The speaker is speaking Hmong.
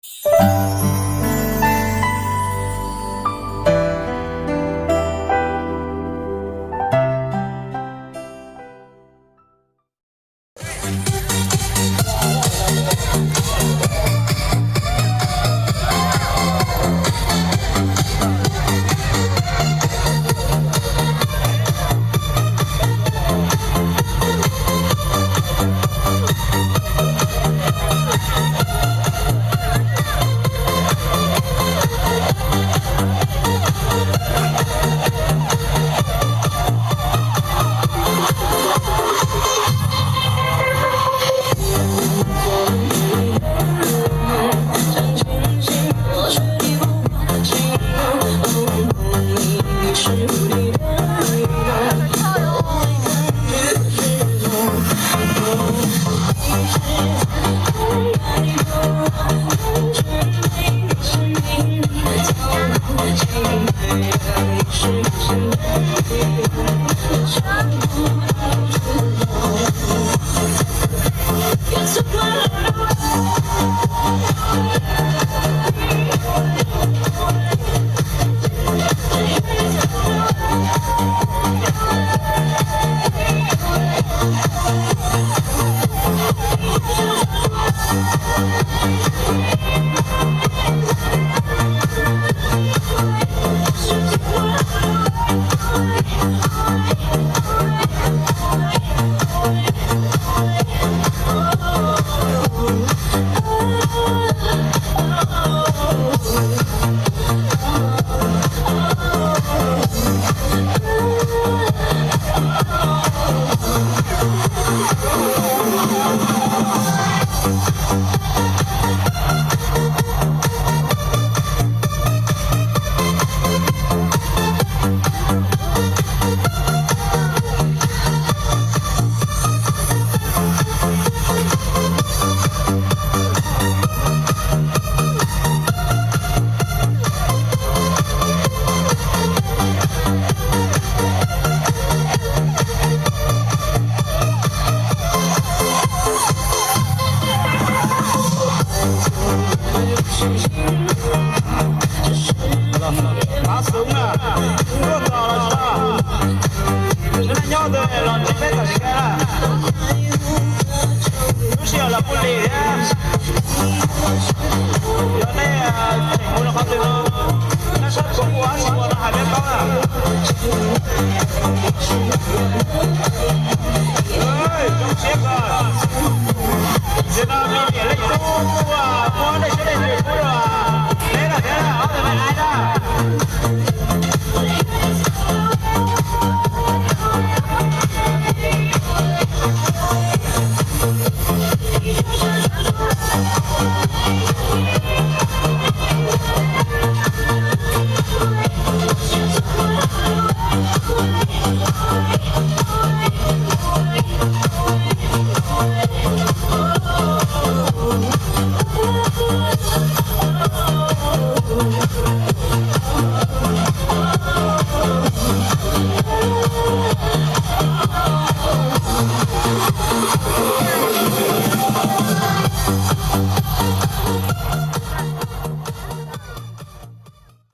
Pab xwb na, tuaj tos los tsis tau. Nyob nyob tus los tsis peb tom tsis nkees na. Lub sij hawm los kuj lig thiab. Yog nej tseem mus rau qhov twg no, nab sab kuv ua dab tsi ua no hais peb paub na. Zoo siab kawg. Ntawm no me niam leej tub ua muab nej siab leej